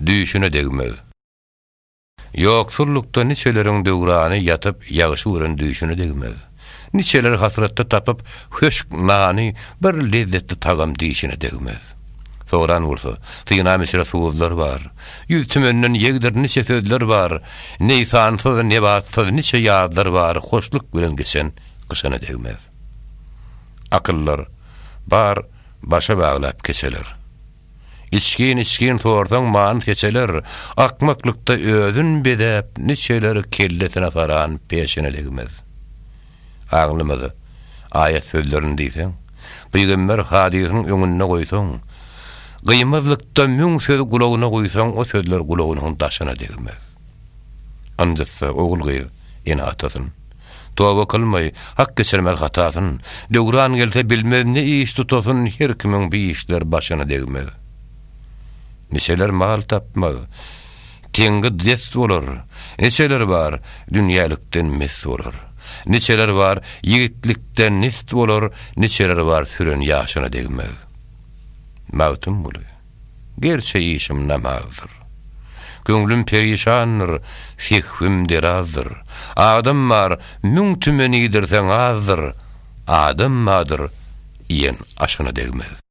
Düýşüne degmez. Ýoksullukda niçeleriň döwrany ýatyp ýagşy gören düýşüne degmez. Niçeler hasratda tapyp höşk nany bir lezzetli tagam dişine degmez. Soran bolsa, synam içre suzlar bar. Yüz tümenden ýegdir niçe sözler bar. Neýsansyz, nebatsyz niçe ýazlar bar, hoşluk bilen geçen gyşyna degmez. Akyllar, bar başa baglap keçeler. Içgin-içgin sorsaň many seçeler, Akmaklykda özün bezäp niçeler Kellesine saran peşene degmez. Aňlamaz aýat sözlerini diýseň, Pygamber hadysyň öňünde goýsaň, Gyýmazlykda müň söz gulagyna guýsaň O sözler gulagynyň daşyna degmez. Ynjytsa ogul-gyz ene-atasyn. Toba kylmaý, Hak geçirmez hatasyn. Döwran gelse bilmez ne iş tutasyn, Her kimiň bi işler başyna degmez. Niçeler mal tapmaz, teňgi dest bolar, Niçeler bar, dünýälikden mes bolar. Niçeler bar, ýigitlikde nest bolar, Niçeler bar, süren ýaşyna degmez. Magtymguly. Gerçe işim namazdyr. Köňlüm perişandyr, sehwim derazdyr. Adam bar, müň tümen iýdirseň azdyr, Adam bardyr, iýen aşyna degmez.